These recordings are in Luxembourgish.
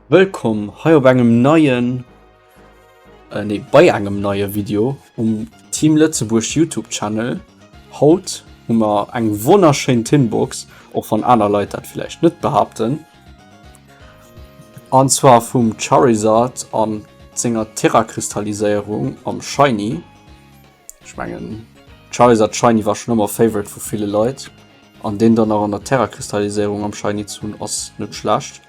Wëllkomm hei op engem neien, äh, nee, bei engem neie Video um Team Lëtzebuerg YouTube Channel. Haut hu mer eng wonnerschéin Tinbox, och wann aner Leit dat villäicht net behaapten. An zwar vum Charizard an senger Terrakristalliséierung am Shiny. Ech mengen Charizard Shiny war schon ëmmer Favorite vu ville Leit. An deen dann nach an der Terrakristalliséierung am Shiny ze hunn ass net schlecht.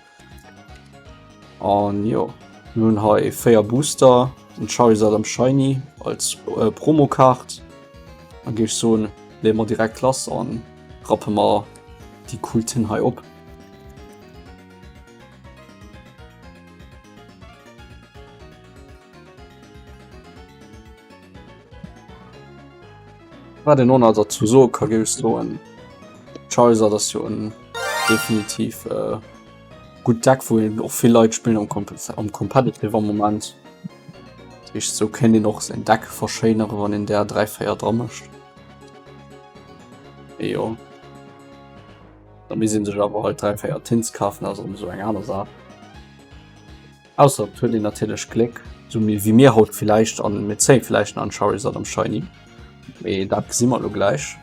An jo, mir hunn hei 4 Booster, den Charizard am Shiny als äh, Promokaart. Dann géif ech soen, leeë mer direkt lass an rappe mer déi cool Tin hei op. Wat een och nach derzou soe ka géif ech soen, Charizard ass jo en definitiv äh, gutt Deck, wou een och vill Leit spillen am, Comp am Competitive am Moment. Dat heescht, sou kéint een och säin Deck verschéinere wann een där 3, 4 dra mécht. Mee jo, da misst een sech awer halt 3, 4 Tins kafen, dat ass erëm esou eng aner Saach. Ausser et huet een natierlech Gléck, sou wéi mir haut villäicht, an mir zéie villäicht nach en Charizard am Shiny. Mee dat gesi mer elo gläich.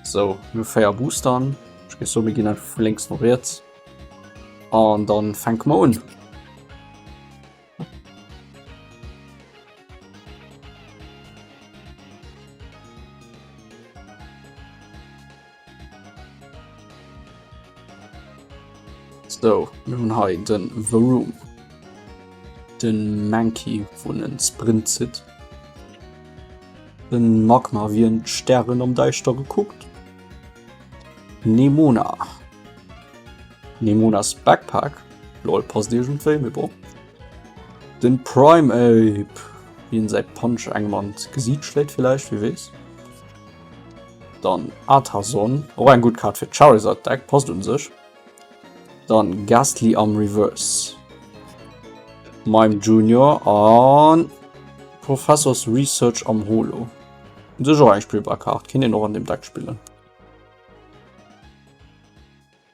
Sou, mir hu 4 Boostern. Ech géif soen, mir ginn einfach vu lénks no riets. An dann fänke mer un. Sou, mir hunn hei den Varoom, den Mankey wou en Sprint zitt, den Magmar wéi en d'Stären am Däischtere kuckt, Nemona, Nemonas Backpack, lol passt iergendwéi, mee bon, den Primeape wéi en säi Punch engem an d'Gesiit schléit villäicht, wie weess. Dann Artazon, och eng gutt Kaart fir d'Charizard Deck, passt un sech. Dann Gastly am Reverse. Mime Junior an Professor's Research am Holo. Un sech och eng spillbar Kaart, kinnt een och an dem Deck spillen.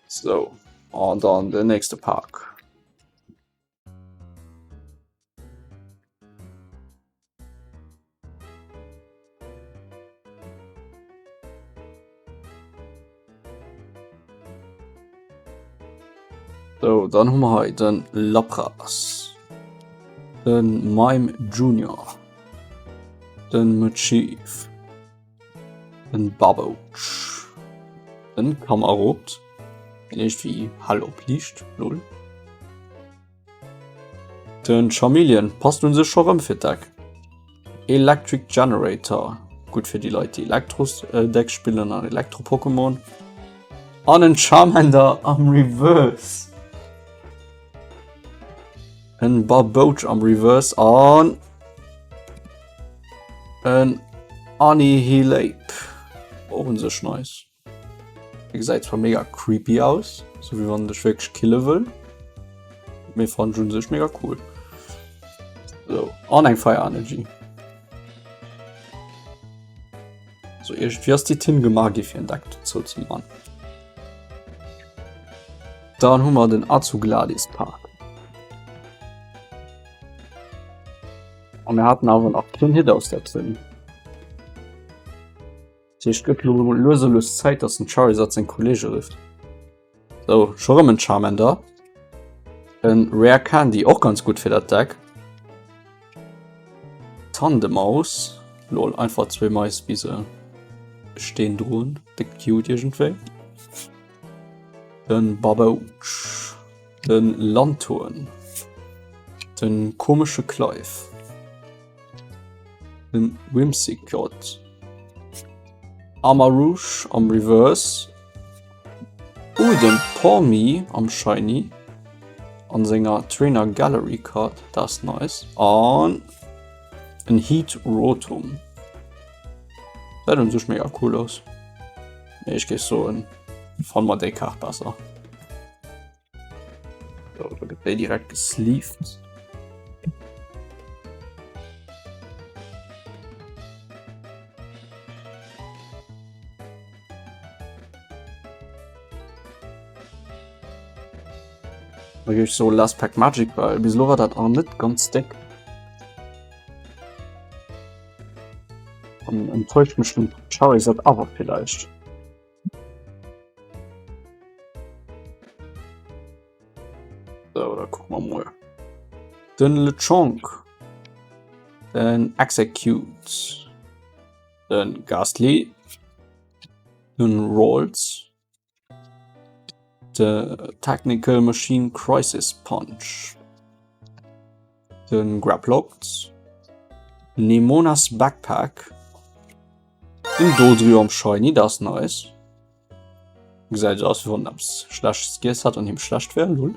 Sou, an dann den nächste Pak. Sou, dann hu mer hei den Lapras, den Mime Junior, den Machief, den Babouch, den Kamarot, den iergendwéi hell opliicht, lol. Den Charmeleon passt un sech scho rëm fir d'Deck. Electric Generator, gutt fir déi Leit déi Elektros-Deck spillen an Elektro-Pokémon. An en Charmander am Reverse. En Barboach am Reverse an en Annihilape. Och un sech nice. E gesäit zwar mega creepy aus, sou wéi wann en dech wierklech kille wëll, mee fannen ech un sech mega cool. Sou, an eng Fire Energy. So iergendwéi ass déi Tin gemaach gi fir en Deck dozou ze man. Dann hu mer den Azugladis Park. An mir haten awer nach keen Hit aus der Tin. Dat heescht, et gëtt lo lues a lues Zäit, dass den Charizard seng Kolleege rifft. Sou, scho rëm en Charmander. En Rare Candy, och ganz gutt fir dat Deck. Tandemaus. Lol, einfach zwee Mais, wéi se Steen droen. Déck cute iergendwéi. Den Babouch. Den Lanturn. Den komesche Clive. Den Whimsicott. Armarouge am Reverse. Uh, den Pawmi am Shiny. An senger Trainer Gallery Card. Dat ass nice. An en Heat Rotom. Dat un sech mega cool aus. Mee ech géif soen, fanne mer déi Kaart besser. So, da gëtt déi direkt gesleeved. Da géif ech soen Last Pack Magic, well bis elo war dat nach net ganz déck. An enttäuscht mech den Charizard awer villäicht. So, da kucke mer mol. Den Lechonk, den Execute, den Gastly, den Ralts, de Technical Machine Crisis Punch, den Grapploct, Nemonas Backpack, den Dodrio am Shiny, dat ass nice. Gesäit esou aus wéi wann en eppes Schlechtes giess hat an him schlecht wär, lol.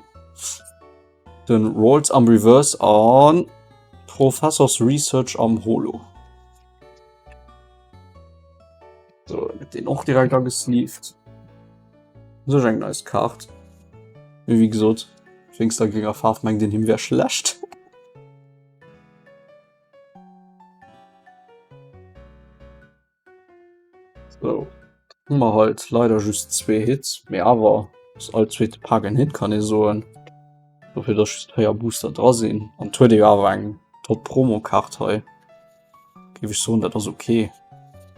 Den Ralts am Reverse an Professors Research am Holo. So, gëtt deen och direkt agesleeved. Sech eng nice Kaart. Mee wéi gesot, wéinst der grénger Faarf mengt een him wär schlecht. So, hu mer halt leider just zwee Hits, mee awer ass all zweete Pak en Hit, kann ee soen. Dofir dass just 4 Booster dra sinn an et huet ee jo awer eng top Promokaart hei, géif ech soen, dat ass ok.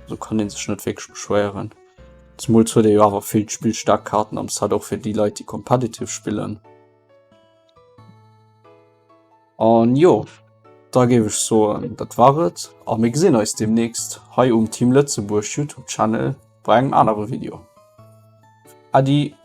Do kann ee sech net wierklech beschwéieren. Zemools huet ee jo awer vill spillstaark Kaarten am Set, och fir déi Leit déi competitive spillen. An jo, da géif ech soen, dat war et a mir gesinn eis deemnächst hei um Team Lëtzebuerg Youtube Channel bei engem anere Video. Äddi!